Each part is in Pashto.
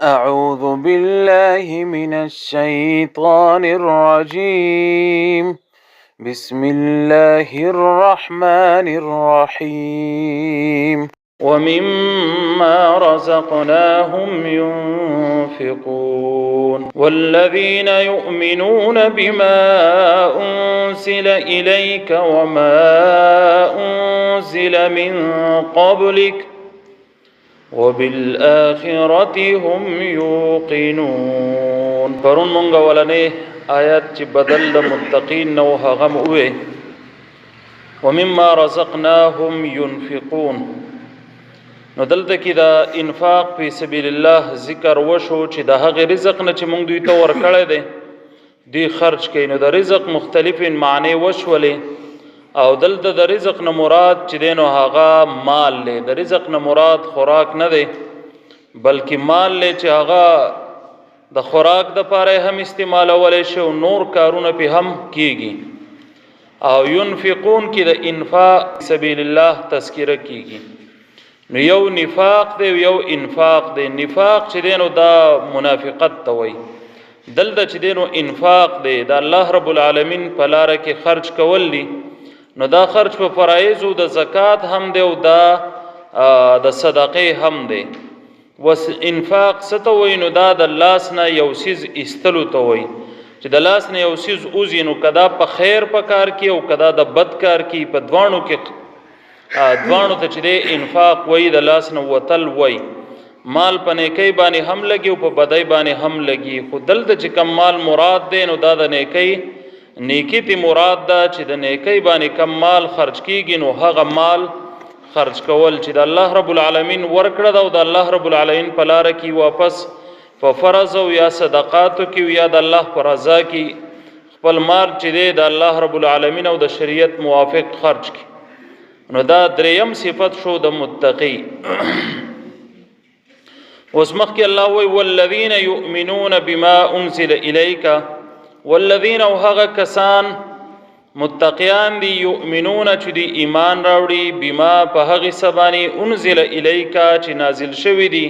أعوذ بالله من الشيطان الرجيم. بسم الله الرحمن الرحيم. ومما رزقناهم ينفقون. والذين يؤمنون بما أنزل إليك وما أنزل من قبلك وبالآخرة هم يوقنون. پرون مونږ ولنې آیات چې بدل د متقین نو هغه مو وې، ومما رزقناهم ينفقون. نو دلته کې دا انفاق په سبیل الله ذکر وشو چې د هغه رزق نه چې مونږ دوی ته ورکړی دی دوی خرج کوي. نو د رزق مختلفې معنی وشولې، او دلته د رزق نه مراد چې دی نو هغه مال دی. د رزق نه مراد خوراک نه دی، بلکې مال دی چې هغه د خوراک د پاره هم استعمالولی شي او نور کارونه پې هم کیږي. او ينفقون کې د انفاق سبیل الله تذکره کیږي. نو یو نفاق دی او یو انفاق دی. نفاق چې دی نو دا منافقت ته وایي، دلته چې دی نو انفاق دی، د الله رب العالمین په لاره کې خرج کول دي. نو دا خرج په فرایضو د زکات هم دی او دا د صدقې هم دی. وس انفاق څه ته وایي؟ نو دا د لاس نه یو څیز ایستلو ته وایي، چې د لاس نه یو څیز وځي، نو که دا په خیر په کار کې او که دا د بد کار کې، په دواړو کې دواړو ته چې دی انفاق وایي، د لاس نه وتل وایي. مال په نیکۍ باندې هم لګي او په بدۍ باندې هم لګي، خو دلته چې کوم مال مراد دی نو دا د نیکۍ نیکی تی مراد ده، چې د نیکۍ باندې کم مال خرج کیږي نو هغه مال خرج کول چې د الله رب العالمین ورکړه ده او د الله رب العالمین په لاره کې واپس په فرض او یا صدقاتو کې یا د الله په رضا کې خپل مال چې دی د الله رب العالمین او د شریعت موافق خرج کی. نو دا دریم صفت شو د متقی. اوس مخکې الله وی والذین یؤمنون بما انزل الیک، والذین او هغه کسان متقیان دی یؤمنون چې دی ایمان راوړي، بما په هغې څه باندې انزل الیک چې نازل شوي دي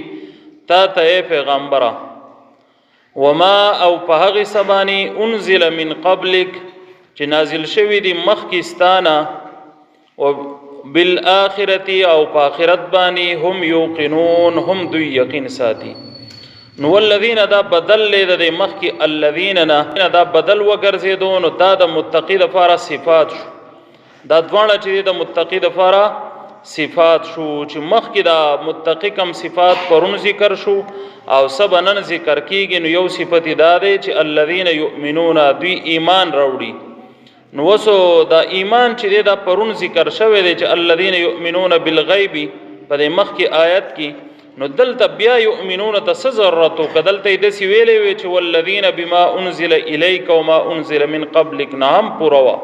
تا ته ای پیغمبره، وما او په هغې څه باندې انزل من قبلک چې نازل شوي دي مخکې ستا نه، وبالآخرة او په آخرت باندې هم یوقنون، هم دوی یقین ساتي. نو والذین دا بدل دی د دې مخکې الذین نه دا بدل وګرځېدو، نو دا د متقی دپاره صفات شو. دا دواړه چې د متقی دپاره صفات شو، چې مخکې دا متقی کم صفات پرون ذکر شو او سبا نن ذکر کیږي. نو یو صفت دا دی چې الذین یؤمنون دوی ایمان راوړي. نو اوس دا ایمان چې دی دا پرون ذکر شوی دی چې الذین یؤمنون بالغیب په دې مخکې آیت کې. نو دلته بیا یؤمنون ته څه ضرورت و؟ که دلته یې داسې ویلی وی چې والذین بما انزل الیک وما انزل من قبلک، نه هم پوره وه.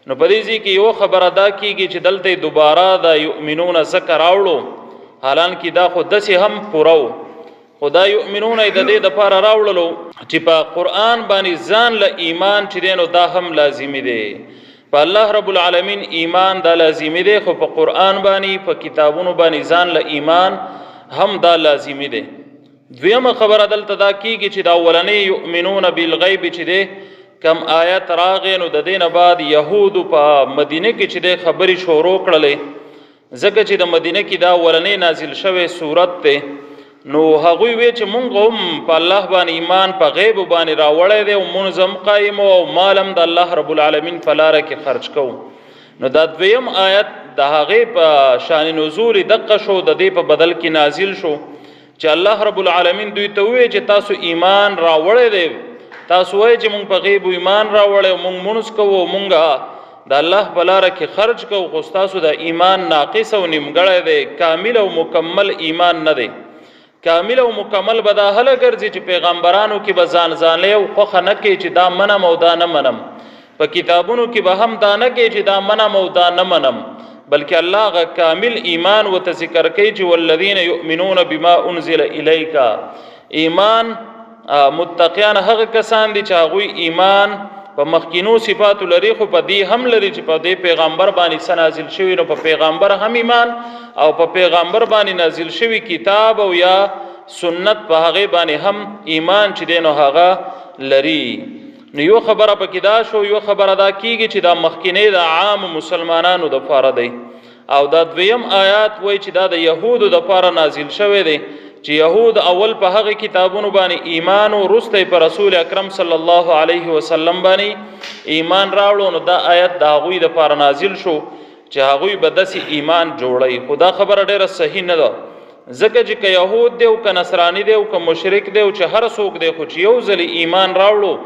نو په دې ځای کې یوه خبره دا کیږي چې دلته یې دوباره دا یؤمنون ذکر راوړو، حالانکه دا خو داسې هم پوره و، خو دا یؤمنون یې د دې دپاره راوړلو چې په قرآن باندې ځان له ایمان چې دی نو دا هم لازمي دی. په الله رب العالمین ایمان دا لازمي دی، خو په قرآن باندې په کتابونو باندې ځان له ایمان هم دا لازمي دی. دویمه خبره دلته دا کیږي چې دا اولنې یؤمنون بالغیب چې دی کم آیت راغی، نو د دې نه بعد یهودو په مدینه کې چې دی خبرې شروع کړلې، ځکه چې د مدینه کې دا اولنې نازل شوی سورت دی. نو هغوی وی چې مونږ هم په الله باندې ایمان په غیب باندې راوړی دی او مونږ هم قایم او مال هم د الله رب العالمین په لاره کې خرج کوو. نو دا دویم آیت د هغې په شان نزول دقه شو، د دې په بدل کې نازل شو چې الله رب العالمین دوی ته ووی چې تاسو ایمان راوړی دی، تاسو وایئ چې مونږ په غیب ایمان راوړی او مونږ مونځ کوو، مونږ د الله په لاره کې خرج کوو، خو ستاسو د ایمان ناقص او نیمګړی دی، کامل او مکمل ایمان نه دی. کامل او مکمل به دا هله ګرځي چې پیغمبرانو کې به ځان ځانلی او خوښه نه کوي چې دا منم او دا نه منم، په کتابونو کې به هم دا نه کوي چې دا منم او دا نه منم، بلکې الله هغه کامل ایمان ورته ذکر کوي چې والذین یؤمنون بما انزل الیک. ایمان متقیان هغه کسان دي چې هغوی ایمان په مخکینو صفاتو لري، خو په دې هم لري چې په دې پیغمبر باندې څه نازل شوي، نو په پیغمبر هم ایمان او په پیغمبر باندې نازل شوي کتاب او یا سنت په هغه باندې هم ایمان چې دی نو هغه لري. نو یو خبره پکې دا شو، یو خبره دا کیږي چې دا مخکینی د عام مسلمانانو د پاره دی، او دا دویم آیات وایي چې دا د یهودو د پاره نازل شوی دی، چې یهود اول په هغه کتابونو باندې ایمان او وروسته په رسول اکرم صلی الله علیه وسلم باندې ایمان راوړو. نو دا آیات د هغوی د پاره نازل شو چې هغوی به داسې ایمان جوړوي. خو دا خبره ډېره صحیح نه ده، ځکه چې که یهود دی او که نصراني دی او که مشرک دی او چې هر څوک دی، خو چې یو ځل ایمان راوړو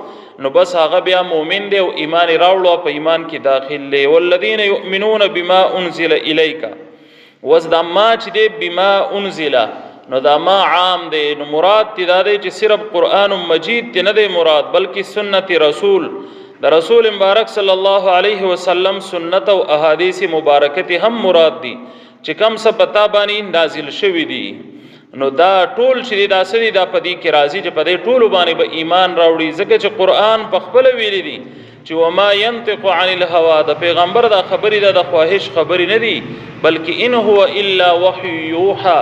نو بس هغه بیا مؤمن دی او ایمان یې راوړو، په ایمان کې داخل دی. والذین یؤمنون بما انزل الیک، اوس دا ما چې دی بما انزل، نو دا ما عام دی، نو مراد تی دا دی چې صرف قرآن مجید تی نه دی مراد، بلکې سنت رسول، د رسول مبارک صلی الله علیه وسلم سنت او احادیث مبارکه تی هم مراد دي چې کم څه په تا باندې نازل شوي دي. نو دا ټول چې دا څه دي دا په دې کې راځي چې په دې ټولو باندې به ایمان راوړي، ځکه چې قرآن په خپله ویلي دي چې وما ينطق عن الهوا، د پیغمبر دا خبرې ده د خواهش خبرې نه دي، بلکې ان هو الا وحی یوحى.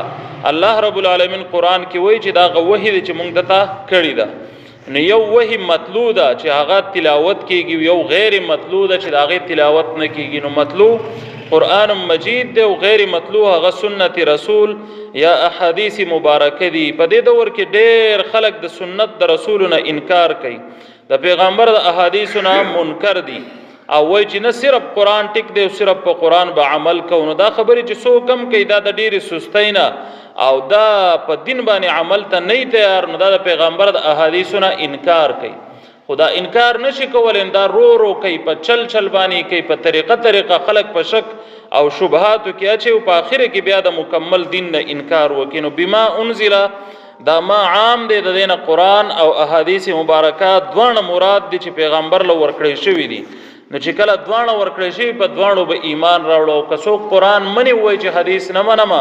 الله رب العالمین قرآن کې وایي چې دا هغه وحی دی چې مونږ دته کړې ده. نو یو وحی مطلو ده چې هغه تلاوت کیږي، یو غیر مطلو ده چې د هغې تلاوت نه کیږي. نو مطلو قرآن مجید دی او غیر مطلو هغه سنت رسول یا احادیث مبارکه دي. په دې دور کې ډېر خلک د سنت د رسول نه انکار کوي، د پیغمبر د احادیثو نه منکر دي، او وایي چې نه صرف قرآن ټیک دی او صرف په قرآن به عمل کوو. نو دا خبرې چې څوک هم کوي دا د ډېرې سستۍ نه او دا په دین باندې عمل ته نه تیار، نو دا د پیغمبر د احادیثو نه انکار کوي. خو دا انکار نشي کولی، دا رو رو کوي، په چل چل باندې کوي، په طریقه طریقه خلک په شک او شبهاتو کې اچي او په آخر کې بیا د مکمل دین نه انکار وکړي. نو بما انزل دا ما عام دی، د دې نه قرآن او احادیث مبارکه دواړه مراد دي چې پیغمبر له ورکړی شوي دي. نو چې کله دواړه ورکړی شوي په دواړو به ایمان راوړو. که څوک قرآن مني وایي چې حدیث نه منم،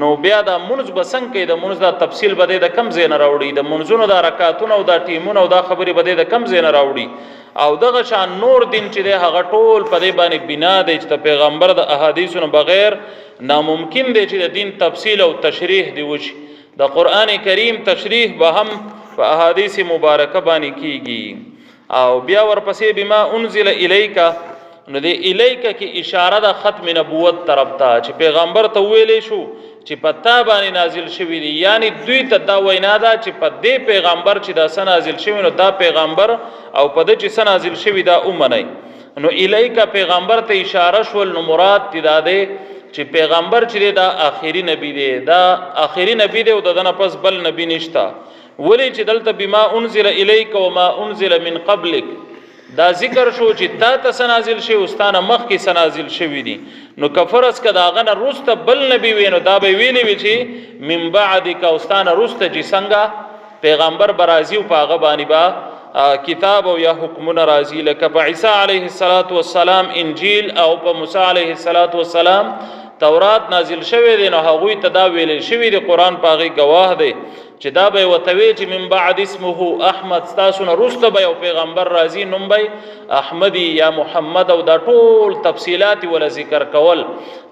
نو بیا دا منځ به څنګه کوي؟ د منځ دا تفصیل به دی د کم ځای نه راوړي؟ د منځونو دا رکعتونه او دا ټیمونه او دا خبرې به دی د کم ځای نه راوړي؟ او دغه شان نور دین چې دی هغه ټول په دې باندې بنا دی چې د پیغمبر د احادیثو نه بغیر ناممکن دی چې د دین تفصیل او تشریح دی وشي. د قرآن کریم تشریح به هم په احادیث مبارکه باندې کیږي. او بیا ورپسې بما انزل الیک، نو دې الیک کې اشاره ده ختم نبوت طرف ته، چې پیغمبر ته ویلی شو چې په تا باندې نازل شوي دي، یعنی دوی ته دا وینا ده چې په دې پیغمبر چې دا څه نازل شوي نو دا پیغمبر او په ده چې څه نازل شوي دا ومنئ. نو الیک پیغمبر ته اشاره شول، نو مراد تی دا دی چې پیغمبر چې دی دا آخري نبی دی، دا آخري نبی دی او د ده نه پس بل نبی نشته. ولې چې دلته بما انزل الیک وما انزل من قبلک دا ذکر شو چې تا ته څه نازل شوي او ستا نه مخکې څه نازل شوي دي. نو که فرض که د هغه نه وروسته بل نبي وي نو دا به یې ویلي وي چې من بعدک، او ستا نه وروسته چې څنګه پیغمبر به راځي او په هغه باندې به کتاب او یا حکمونه راځي، لکه په عیسی علیه الصلاة والسلام انجیل او په موسی علیه الصلاة والسلام تورات نازل شوی دی. نو هغوی ته دا ویلی شوي دي، قرآن په هغې ګواه دی چې دا به یې ورته ویل چې من بعد اسمه احمد، ستاسو نه وروسته به یو پیغمبر راځي نوم به یې احمدي یا محمد، او دا ټول تفصیلات یې وله ذکر کول.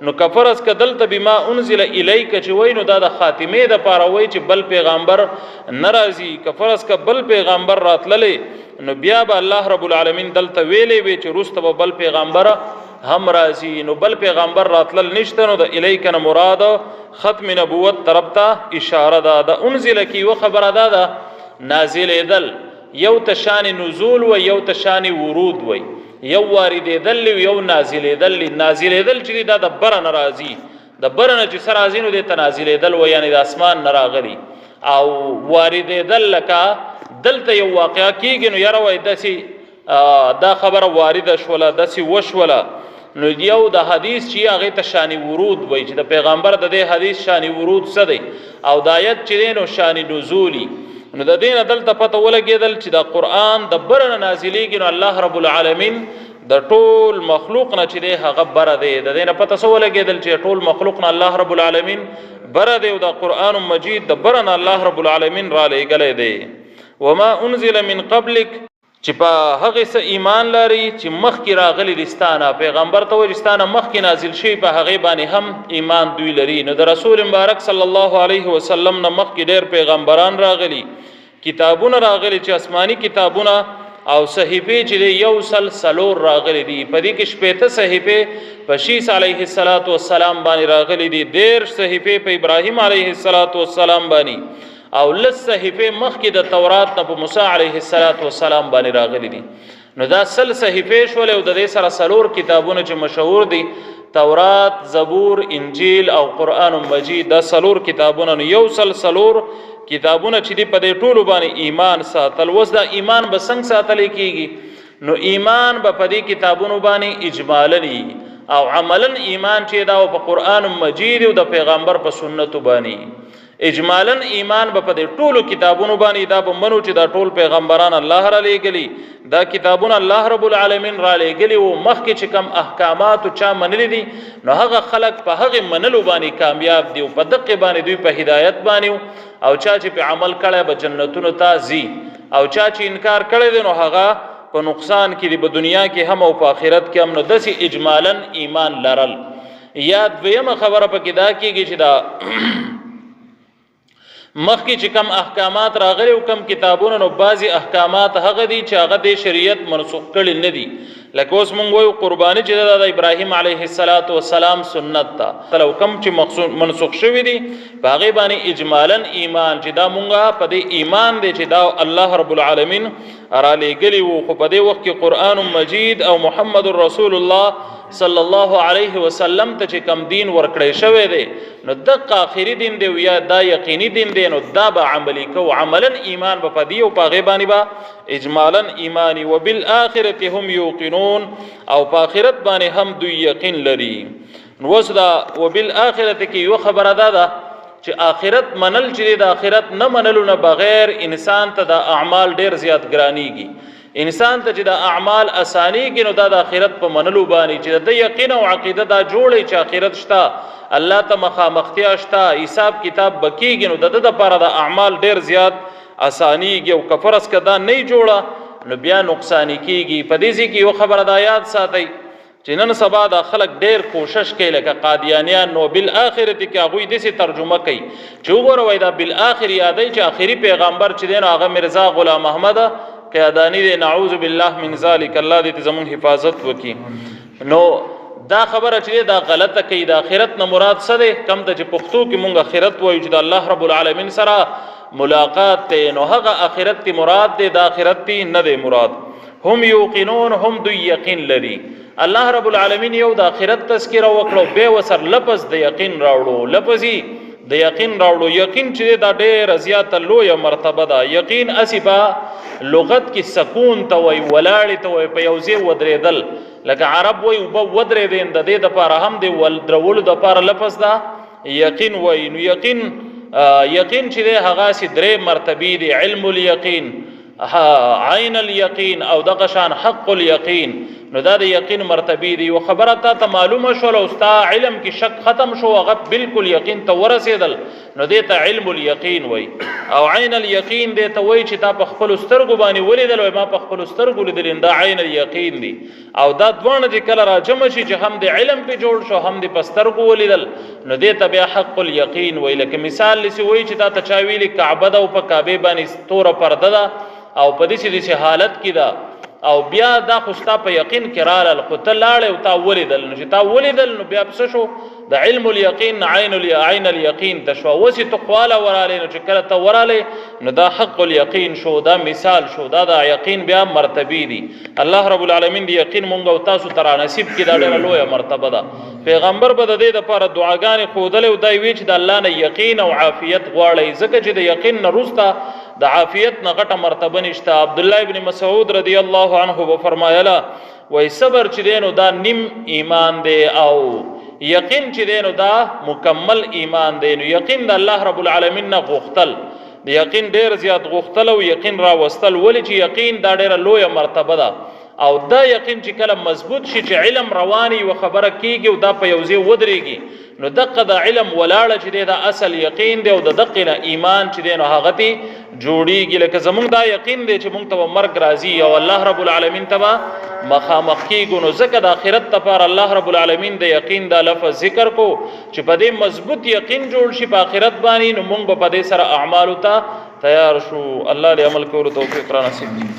نو که فرض که دلته بما انزل الیک چې وایي نو دا د خاتمې دپاره وایي چې بل پیغمبر نه راځي. که فرض که بل پیغمبر راتللی نو بیا به الله رب العالمین دلته ویلی وي چې وروسته به بل پیغمبر هم راځي. نو بل پیغمبر راتلل نشته، نو د الیک نه مراد ختم نبوت طرف ته اشاره ده. د انزل کې یوه خبره دا ده، نازلېدل یو ته شان نزول وي، یو ته شان ورود وي، یو واردېدل وي، یو نازلېدل. نازلېدل چې دی دا د بره نه راځي، د بره نه چې څه راځي نو دې ته نازلېدل وي، یعنې د اسمان نه راغلي. او واردېدل لکه دلته یو واقعه کېږي نو یاره وایي داسې دا خبره وارده شوله، داسې وشوله. نو یو د حدیث چې هغې ته شان ورود وایي چې د پیغمبر د دې حدیث شان ورود څه دی، او د آیت چې دی نو شان نزولي. نو د دې نه دلته پته ولګېدل چې دا قرآن د بره نه نازلېږي، نو الله رب العالمین د ټول مخلوق نه چې دی هغه بره دی. د دې نه پته څه ولګېدل چې ټول مخلوق نه الله رب العالمین بره دی، او دا قرآن مجید د بره نه الله رب العالمین را لېږلی دی. وما انزل من قبلک، چې په هغه څه ایمان لري چې مخکې راغلي دي ستانه، پیغمبر ته وایي ستانه مخکې نازل شوي په هغې باندې هم ایمان دوی لري. نو د رسول مبارک صلی الله علیه وسلم نه مخکې ډېر پیغمبران راغلي، کتابونه راغلي چې آسماني کتابونه او صحیفې چې دی 104 راغلي دي. په دې کې 60 صحیفې په شیس علیه الصلاة والسلام باندې راغلي دي، 30 صحیفې په ابراهیم علیه الصلاة والسلام باندې، او 10 صحیفې مخکې د تورات نه په موسی علیه الصلاة والسلام باندې راغلي دي. نو دا 100 صحیفې شولې، او د دې سره 4 کتابونه چې مشهور دي، تورات، زبور، انجیل او قرآن مجید، دا 4 کتابونه. نو 104 کتابونه چې دي په دې ټولو باندې ایمان ساتل. اوس دا ایمان به څنګه ساتل کېږي؟ نو ایمان به په دې کتابونو باندې اجمالاً او عملاً ایمان چې دا په قرآن مجید او د پیغمبر په سنتو باندې اجمالاً ایمان به په دې ټولو کتابونو باندې دا به منو چې دا ټول پیغمبران الله را لېږلي، دا کتابونه الله رب العالمین را لېږلي وو. مخکې چې کم احکامات چا منلي دي نو هغه خلک په هغې منلو باندې کامیاب دي او په دقې باندې دوی په هدایت باندې وو، او چا چې په عمل کړی به جنتونو ته ځي، او چا چې انکار کړی دی نو هغه په نقصان کې دی، په دنیا کې هم او په آخرت کې هم. نو داسې اجمالاً ایمان لرل. یا دویمه خبره پکې دا کېږي چې دا مخکې چې کم احکامات راغلي او کم کتابونه، نو بعضې احکامات هغه دي چې هغه د شریعت منسوخ کړي نه دي. لکه اوس مونږ وایو قرباني چې ده د ابراهیم علیه الصلاة والسلام سنت ده، او کم چې منسوخ شوي دي په هغې باندې اجمالاً ایمان چې دا مونږه په دې ایمان دی چې دا الله رب العالمین را لېږلي وو. خو په دې وخت کې قرآن مجید او محمد رسول الله صلی الله علیه وسلم ته چې کم دین ورکړی شوی دی نو دقه آخري دین دی یا دا یقیني دین دی، نو دا به عملي کوو. عملاً ایمان به په دې او په هغې باندې به اجمالاً ایماني. وبالآخرة هم یوقنون، او په آخرت باندې هم دوی یقین لري. نو اوس دا وبالآخرة کې یو خبره دا ده چې آخرت منل چې دی، د آخرت نه منلو نه بغیر انسان ته دا اعمال ډېر زیات ګرانیږي. انسان ته چې دا اعمال اسانیږي نو دا د آخرت په منلو باندې چې د یقین او عقیده دا جوړې چې آخرت شته، الله ته مخامختیا شته، حساب کتاب به کېږي، نو د ده دپاره دا اعمال ډېر زیات اسانیږي. او که فرض که دا نه جوړه نو بیا نقصاني کېږي. په دې ځای کې یو خبره دا یاد ساتئ چې نن سبا دا خلک ډېر کوشش کوي لکه قادیانیان، نو بالآخرت کې هغوی داسې ترجمه کوي چې وګوره وایي دا بالآخر یادوي چې آخري پیغمبر چې دی نو هغه مرزا غلام احمد قیادانی دی، نعوذ بالله من ذلک، الله دې زموږ حفاظت وکړي. نو دا خبره چې دا غلطه کوي. د آخرت نه مراد څه دی؟ کم ته چې پښتو کې مونږ آخرت وایو چې د الله رب العالمین سره ملاقات دی، نو هغه آخرت تی مراد دی، د آخرت تی نه دی مراد. هم یوقنون، هم دوی یقین لري. الله رب العالمین یو د آخرت تذکره وکړو، بیا وسر لفظ د یقین راوړو، لفظي د یقین راوړو. یقین چې دا ډېره زیاته لویه مرتبه ده. یقین هسې په لغت کې سکون ته وایي، ولاړې ته وایي، په یو ځای ودرېدل. لکه عرب وایي اوبه ودرېدې، د دې دپاره هم د درولو دپاره لفظ ده یقین وایي. نو یقین چې دی هغه هسې درې مرتبې دي، علم الیقین، عین الیقین، او دغه شان حق الیقین. نو دا د یقین مرتبې دي. یو خبره تا ته معلومه شول او ستا علم کې شک ختم شو، هغه بالکل یقین ته ورسېدل، نو دې ته علم الیقین وایي. او عین الیقین دې ته وایي چې تا په خپلو سترګو باندې ولیدل، وایي ما په خپلو سترګو لیدل، دا عین الیقین دی. او دا دواړه چې کله راجمع شي چې هم د علم پې جوړ شو هم د په سترګو ولیدل، نو دې ته بیا حق الیقین وایي. لکه مثال داسې وایي چې تا ته چا ویلي کعبه ده او په کعبې باندې توره پرده ده او په داسې داسې حالت کې ده، او بیا دا خو ستا په یقین کې رالل، خو ته لاړې او تا ولیدل، نو چې تا ولیدل نو بیا څه شو؟ د علم الیقین عین الیقین ته شو. اوس یې ته خواله ورالې، نو چې کله ته ورالې نو دا حق الیقین شو، دا مثال شو، دا د یقین بیا مرتبې دي. الله رب العالمین دی یقین مونږ او تاسو ته رانصیب کړي، دا ډېره لویه مرتبه ده. پیغمبر به د دې دپاره دعاګانې ښودلې او دا یې ویل چې د الله نه یقین او عافیت غواړئ، ځکه چې د یقین نه وروسته د عافیت نه غټه مرتبه نشته. عبدالله ابن مسعود رضی الله عنه به فرمایله وایي صبر چې دی نو دا نیم ایمان دی، او یقین چې دی نو دا مکمل ایمان دی. نو یقین د الله رب العالمین نه غوښتل، د یقین ډېر زیات غوښتل او یقین راوستل، ولې چې یقین دا ډېره لویه مرتبه ده. او دا یقین چې کله مضبوط شي چې علم رواني و خبره کیږي او دا په یو ځای ودرېږي، نو دقه د علم ولاړه چې دی دا اصل یقین دی، او د دقه نه ایمان چې دی نو هغه تی جوړیږي. لکه زمونږ دا یقین دی چې مونږ ته مرګ راځي او الله رب العالمین ته به مخامخ کیږو، نو ځکه د آخرت لپاره الله رب العالمین د یقین دا لفظ ذکر کو چې په دې مضبوط یقین جوړ شي په آخرت باندې، نو مونږ به په دې سره اعمالو ته تیار شو. الله دې عمل کولو توفیق را نصیب کړي.